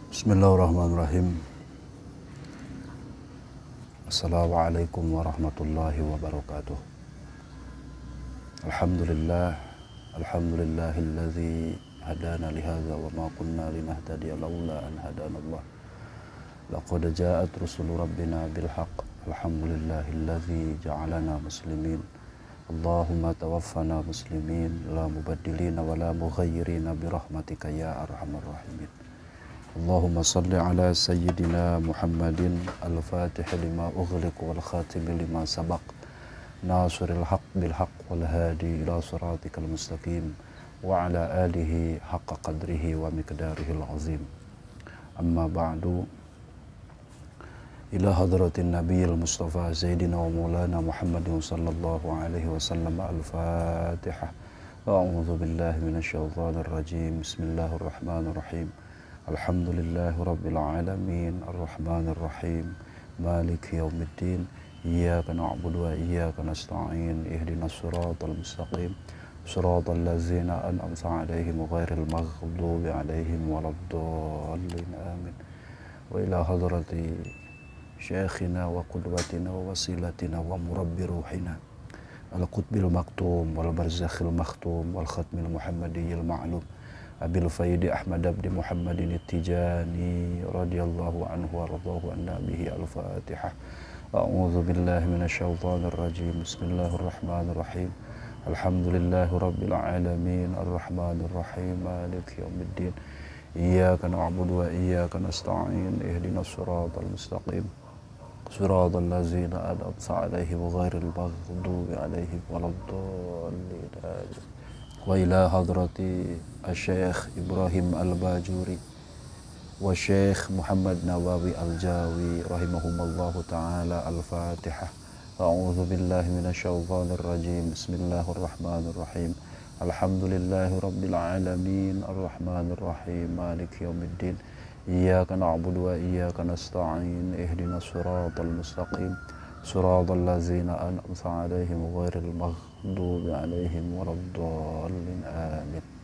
Bismillahirrahmanirrahim. Assalamualaikum warahmatullahi wabarakatuh. Alhamdulillah, alhamdulillahilladzi hadana lihadza wa ma kunna linahtadiya laula an hadana Allah. Laqad ja'at rusulu rabbina bil haqq. Alhamdulillahilladzi ja'alana muslimin. Allahumma tawaffana muslimin la mubaddilina wa la mughayyirina bi rahmatika ya arhamar rahimin. Allahumma salli ala sayyidina Muhammadin al-fatih lima ughliq wal khatim lima sabaq nasiril haqq bil haqq wal hadi ila siratikal mustaqim wa ala alihi haqqa qadrihi wa miqdarihil azim. Amma ba'du. Ila hadratin nabiyil mustafa sayyidina wa maulana Muhammadin sallallahu alaihi wasallam. Al-fatihah. A'udzu billahi minasy syaithanir rajim. Bismillahirrahmanirrahim. Alhamdulillahi rabbil alamin arrahmanir rahim maliki yaumiddin iyyaka na'budu wa iyyaka nasta'in ihdinas siratal mustaqim siratal ladzina an'amta 'alaihim ghairil maghdubi 'alaihim waladdallin. Amin. Wa ila hadrati syekhina wa qudwatina wa wasilatina wa murabbi ruhina al-qutbil maktum wal barzakhil makhtum wal khatmil muhammadiyil ma'lum Abil Faidi Ahmad abdi Muhammadin Tijani radhiyallahu anhu wa radhahu anna bihi. Al-Fatihah. A'udzu billahi minasyaitonir rajim. Bismillahirrahmanirrahim. Alhamdulillahi rabbil alamin arrahmanir rahim maliki yaumiddin iyyaka na'budu wa iyyaka nasta'in ihdinas siratal mustaqim siratal ladzina an'amta 'alaihim ghairil maghdubi 'alaihim waladdallin. Wa ila hadrati Syekh Ibrahim Al-Bajuri wa Syekh Muhammad Nawawi Al-Jawi rahimahumallahu ta'ala. Al-Fatihah. A'udzu billahi minasyaitonir rajim. Bismillahirrahmanirrahim. Alhamdulillahi rabbil alamin arrahmanir rahim maliki yaumiddin iyyaka na'budu wa iyyaka nasta'in ihdinas siratal mustaqim siratal ladzina an'amta 'alaihim ghairil maghdubi 'alaihim waladdallin. Amin.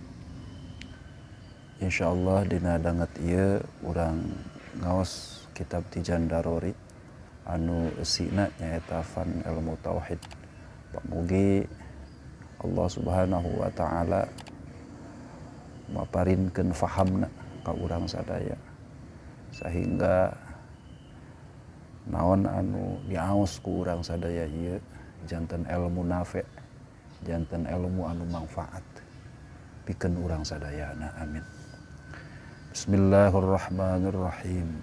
Insyaallah dina danget ieu urang ngaos kitab Tijan Darori anu eusina nyaeta fan ilmu tauhid. Pamugi Allah Subhanahu wa taala maparinkeun fahamna ka urang sadaya sehingga naon anu diaos ku urang sadaya ieu janten ilmu nafe, janten ilmu anu manfaat pikeun urang sadayana. Amin. Bismillahirrahmanirrahim.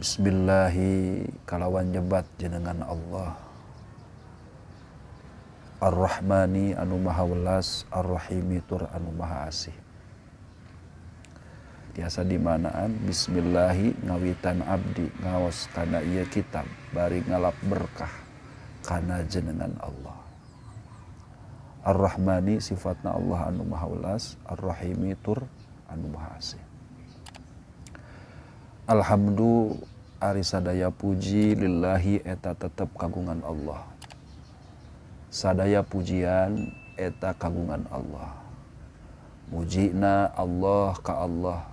Bismillahi kalawan nyebat jenengan Allah Ar-Rahmani anu maha welas, Ar-Rahimi tur anu maha asih. Tiasa dimanaan bismillahi ngawitan abdi ngaos kana ieu kitab bari ngalap berkah kana jenengan Allah. Ar-Rahmani sifatna Allah anu maha welas, Ar-Rahimi tur anu maha asih. Alhamdu ari sadaya puji lillahi eta tetep kagungan Allah. Sadaya pujian eta kagungan Allah. Mujina Allah ka Allah.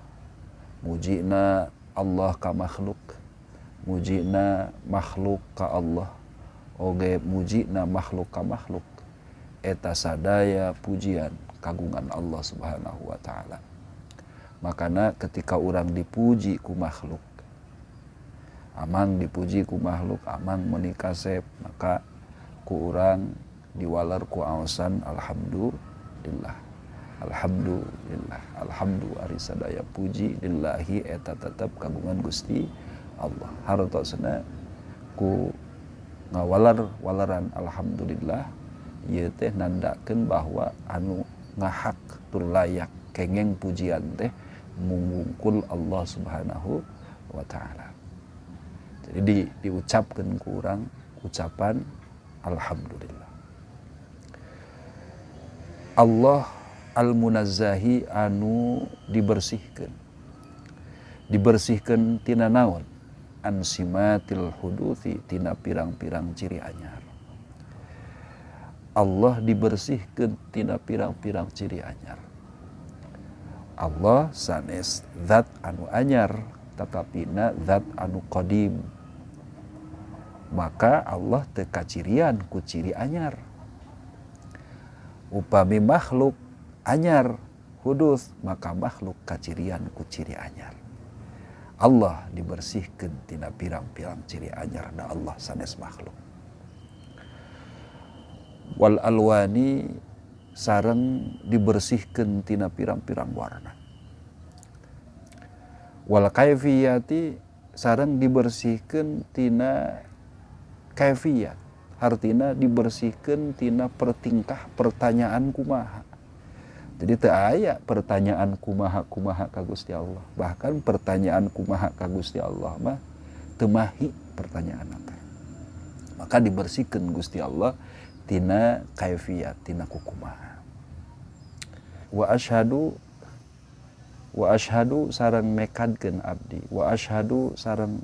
Mujina Allah ka makhluk. Mujina makhluk ka Allah. Oge mujina makhluk ka makhluk. Eta sadaya pujian kagungan Allah Subhanahu wa taala. Makana ketika orang dipuji ku makhluk, amang dipuji ku makhluk, amang meuni kasep, maka ku urang diwalar ku aosan alhamdulillah. Alhamdulillah, alhamdulillah ari sadaya puji lillahi eta tetep kagungan Gusti Allah. Hartosna ku ngawalar walaran alhamdulillah ieu teh nandakeun bahwa anu ngahak tur layak kengeng pujian teh mungkul Allah Subhanahu wa taala. Jadi diucapkeun ku urang ucapan alhamdulillah. Allah al-munazzahi anu dibersihkeun. Dibersihkeun tina naon? An simatil huduthi tina pirang-pirang ciri anyar. Allah dibersihkeun tina pirang-pirang ciri anyar. Allah sanes zat anu anyar tatapina zat anu qadim. Maka Allah teu kacirian ku ciri anyar. Upami makhluk anyar hudus, maka makhluk kacirian ku ciri anyar. Allah dibersihkeun tina pirang-pirang ciri anyar da Allah sanes makhluk. Wal alwani sareng dibersihkeun tina pirang-pirang warna. Wal kaifiyati sareng dibersihkeun tina kaifiyat, artina dibersihkeun tina pertingkah pertanyaan kumaha. Jadi teu aya pertanyaan kumaha-kumaha ka Gusti Allah. Bahkan pertanyaan kumaha ka Gusti Allah mah teu mahi pertanyaan teh. Maka dibersihkeun Gusti Allah tina kaifiyat, tina kukumaha. Wa asyhadu sareng mekadkeun abdi, wa asyhadu sareng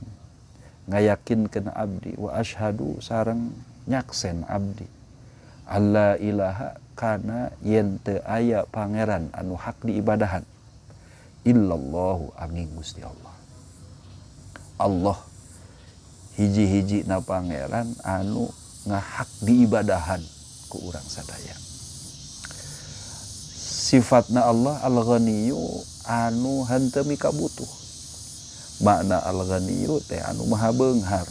ngayakinkeun abdi, wa asyhadu sareng nyaksen abdi. Alla ilaha kana yen teu aya pangeran anu hak diibadahan illallahu angin Gusti Allah. Allah hiji-hiji na pangeran anu ngahak diibadahan ku urang sadaya. Sifatna Allah al-ghaniyyu anu henteu mikabutuh. Makna al-ghaniyyu teh anu maha beunghar.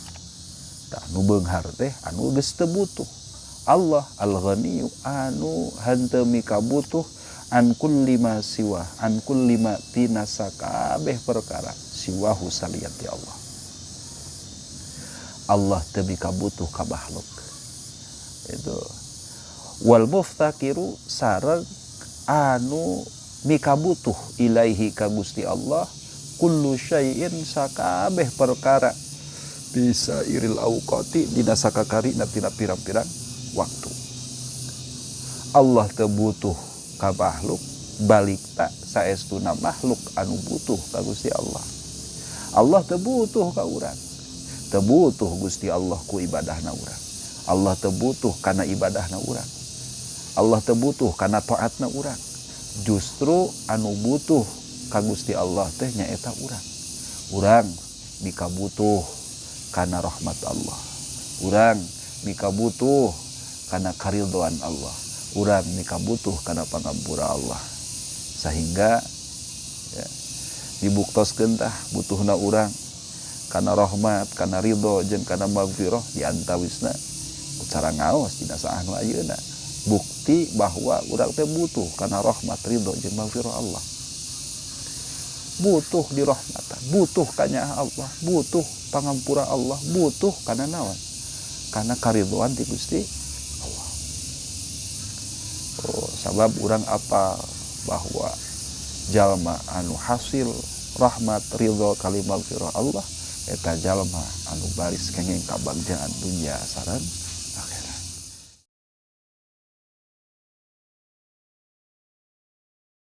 Tah anu beunghar teh anu geus teu butuh. Allah al-ghaniyyu anu henteu mikabutuh an kulli ma siwa, an kulli ma tina sakabeh perkara siwahu salian ti Allah. Allah teu mikabutuh ka makhluk. Itu wal muftakiru sareng anu mikabutuh ilaihi ka Gusti Allah kullu syai'in sakabeh perkara bisa iril auqati dina sakakarina tina pirang-pirang waktu. Allah teu butuh ka makhluk, balik tak saestuna makhluk anu butuh ka Gusti Allah. Allah teu butuh ka urang, teu butuh Gusti Allah ku ibadahna urang. Allah teu butuh kana ibadahna urang. Allah teu butuh kana taatna urang. Justru anu butuh ka Gusti Allah teh nyaeta urang. Urang mikabutuh kana rahmat Allah. Urang mikabutuh kana karidhoan Allah. Urang mikabutuh kana pangampura Allah. Sehingga ya, dibuktoskeun tah butuhna urang kana rahmat, kana ridho jeung kana magfirah di antawisna cara ngaos dina saah nu ayeuna. Bukti bahwa urang teh butuh kana rahmat, ridho jeung magfirah Allah. Butuh dirahmatan, butuh kana Allah, butuh pangampura Allah, butuh kana naon? Kana karidhoan ti Gusti Allah. Oh, sabab urang apa bahwa jalma anu hasil rahmat, ridho kali magfirah Allah eta jalma anu baris kenging kabagjaan dunya sareng